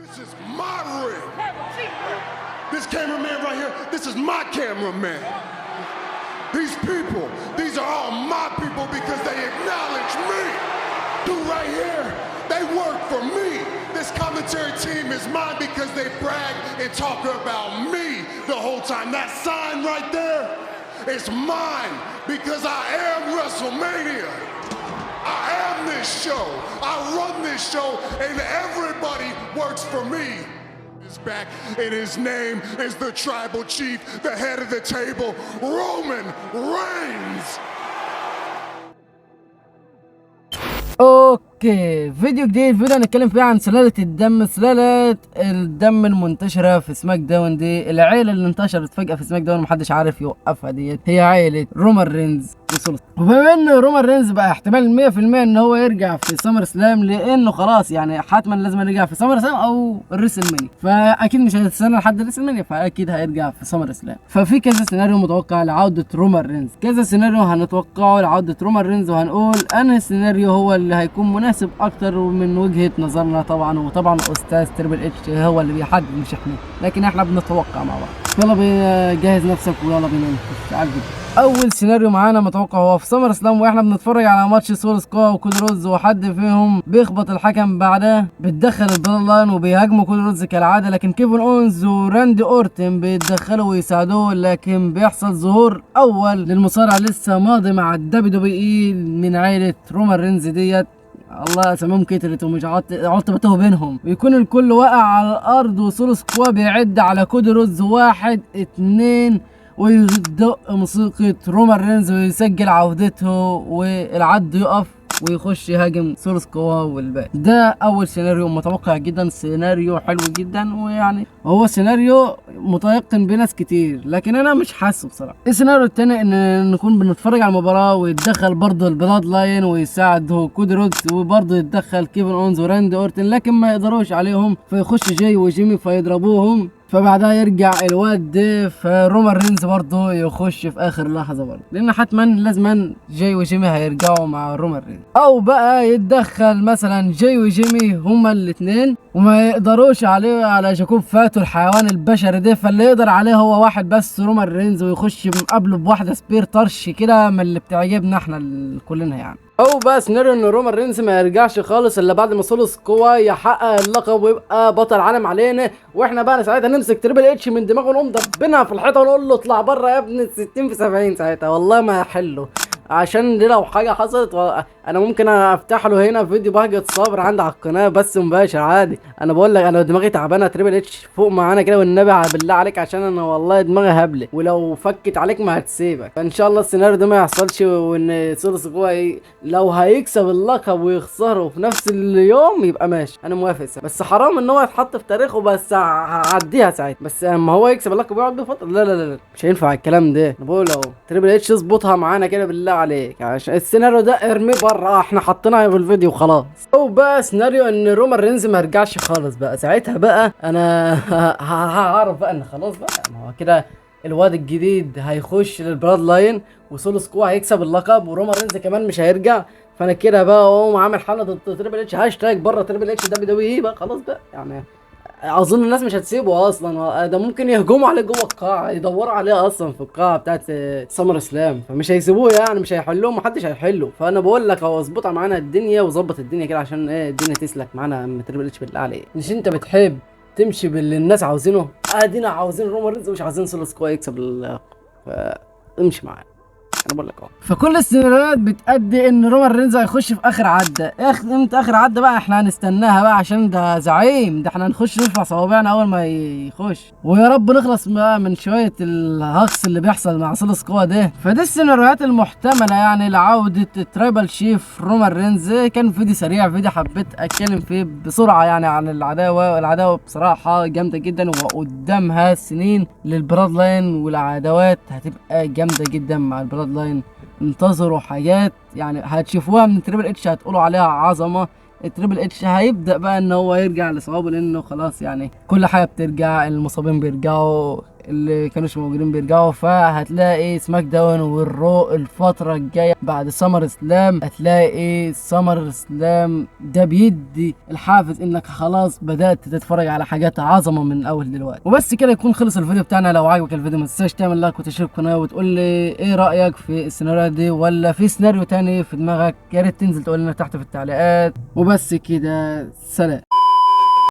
This is my ring. This cameraman right here, this is my cameraman. These people, these are all my people because they acknowledge me. Dude right here, they work for me. This commentary team is mine because they brag and talk about me the whole time. That sign right there is mine because I am WrestleMania. I am this show. I run this show, and everybody works for me. Is back, and his name is the Tribal Chief, the head of the table, Roman Reigns. okay، فيديو جديد، فيديو هنتكلم فيه عن سلالة الدم، سلالة الدم المنتشرة في سماك داون دي، العيلة اللي انتشرت فجأة في سماك داون ومحدش عارف يوقفها ديت، هي عيلة رومان رينز وسولو. وبما ان رومان رينز بقى احتمال 100% ان هو يرجع في سمر سلام، لانه خلاص حتما لازم يرجع في سمر سلام او الريسلمانيا، فاكيد مش هيستنى لحد الريسلمانيا، فاكيد هيرجع في سمر سلام. ففي كذا سيناريو متوقع لعودة رومان رينز، كذا سيناريو هنتوقعه لعودة رومان رينز، وهنقول انهي سيناريو هو اللي هيكون مناسب اكتر من وجهة نظرنا طبعا، وطبعا استاذ تريبل اتش هو اللي بيحدد مش احنا، لكن احنا بنتوقع مع بعض. يلا بينا، جهز نفسك ويلا بينا نخش على الفيديو. اول سيناريو معانا متوقع هو في سمر سلام، واحنا بنتفرج على ماتش سولو سكوا وكودي رودز، وحد فيهم بيخبط الحكم، بعدها بتدخل البلاد لاين وبيهاجموا كودي رودز كالعاده، لكن كيفن اونز وراندي اورتن بيتدخلوا ويساعدوه، لكن بيحصل ظهور اول للمصارع لسه ماضي مع الدبليو دبليو اي من عائله رومان رينز ديت، الله اساميهم كترت ومش عدت بتوه بينهم. بيكون الكل واقع على الارض، وسولو سكوا بيعد على كودي رودز 1 2، ويدق موسيقى رومان رينز ويسجل عودته، والعد يقف ويخش يهاجم سولو سكوا والباقي. ده اول سيناريو متوقع جدا، سيناريو حلو جدا، ويعني هو سيناريو متيقن بناس كتير، لكن انا مش حاسه بصراحه. السيناريو التاني ان نكون بنتفرج على المباراه ويتدخل برضه البلاد لاين ويساعده كودي رودز، وبرضه يتدخل كيفن اونز وراندي اورتن، لكن ما يقدروش عليهم، فيخش جاي وجيمي فيضربوهم، فبعدها يرجع الواد ده، فرومان رينز برضه يخش في اخر لحظه برضه، لان حتما لازما جاي وجيمي هيرجعوا مع رومان رينز. او بقى يتدخل مثلا جاي وجيمي هما الاثنين وما يقدروش عليه، على جاكوب فاتو الحيوان البشري ده، فاللي يقدر عليه هو واحد بس رومان رينز، ويخش مقابله بواحده spear طرش كده من اللي بتعجبنا احنا كلنا. او بقى سيناريو ان رومان رينز ما يرجعش خالص الا بعد ما سولو سكوا يحقق اللقب ويبقى بطل عالم علينا، واحنا بقى ساعتها نمسك تريبل اتش من دماغه ونقوم ضربينها في الحيطه ونقول له اطلع بره يا ابن 60 في 70 ساعتها، والله ما هحله. عشان دي لو حاجه حصلت انا ممكن افتح له هنا فيديو بهجة صابر عندي على القناه بس مباشر عادي. انا بقول لك انا دماغي تعبانه، تريبل اتش فوق معانا كده والنبي بالله عليك، عشان انا والله دماغي هبله، ولو فكت عليك ما هتسيبك. فان شاء الله السيناريو ده ما يحصلش، وان سولو سكوا لو هيكسب اللقب ويخسره في نفس اليوم يبقى ماشي، انا موافق ساعتها. بس حرام ان هو يتحط في تاريخه، بس هعديها ساعتها. بس اما هو يكسب اللقب ويقعد بفتره، لا لا لا لا، مش هينفع الكلام ده. انا بقول اهو تريبل اتش اظبطها معانا كده بالله عليك، عشان السيناريو ده ارميه بره، احنا حطيناه في الفيديو وخلاص. او بقى سيناريو ان رومان رينز ما يرجعش خالص بقى، ساعتها بقى انا هعرف بقى ان خلاص بقى، ما هو كده الواد الجديد هيخش للبلاد لاين، وسولو سكوا هيكسب اللقب، ورومان رينز كمان مش هيرجع، فانا كده بقى اقوم عامل حمله ضد تريبل اتش، هاشتاج بره تريبل اتش دبليو دبليو اي بقى خلاص بقى. اظن الناس مش هتسيبه اصلا، ده ممكن يهجموا عليه جوه القاعه، يدوروا عليه اصلا في القاعه بتاعت سمر سلام، فمش هيسيبوه مش هيحلوه، محدش هيحله. فانا بقول لك اهو اظبطها معانا الدنيا وظبط الدنيا كده، عشان ايه الدنيا تسلك معانا يا عم تريبل اتش بالله عليك. مش انت بتحب تمشي باللي الناس عاوزينه؟ ادينا عاوزين رومان رينز ومش عاوزين سولو سكوا يكسب فامشي معانا. انا بقول لك اهو. فكل السيناريوهات بتأدي ان رومان رينز هيخش في اخر عده. امتى اخر عده بقى؟ احنا هنستناها بقى عشان ده زعيم، ده احنا هنخش نرفع صوابعنا اول ما يخش، ويا رب نخلص بقى من شويه الهجص اللي بيحصل مع سولو سكوا ده. فدي السيناريوهات المحتمله لعوده ترايبل شيف رومان رينز. كان فيديو سريع، فيديو حبيت اتكلم فيه بسرعه عن العداوه. العداوه بصراحه جامده جدا، وقدامها سنين للبلاد لاين، والعداوات هتبقى جامده جدا مع البلاد لاين. انتظروا حاجات هتشوفوها من تريبل اتش هتقولوا عليها عظمه. تريبل اتش هيبدا بقى ان هو يرجع لصوابه، لانه خلاص كل حاجه بترجع، المصابين بيرجعوا، اللي كانوش موجودين بيرجعوا. فهتلاقي SmackDown وال Raw الفترة الجاية بعد SummerSlam، هتلاقي SummerSlam ده بيدي الحافز انك خلاص بدات تتفرج على حاجات عظمه من اول دلوقتي. وبس كده يكون خلص الفيديو بتاعنا. لو عجبك الفيديو ما تنساش تعمل like وتشترك في القناة وتقول لي ايه رايك في السيناريو دي، ولا في سيناريو تاني في دماغك، يا ريت تنزل تقول لنا تحت في التعليقات. وبس كده، سلام.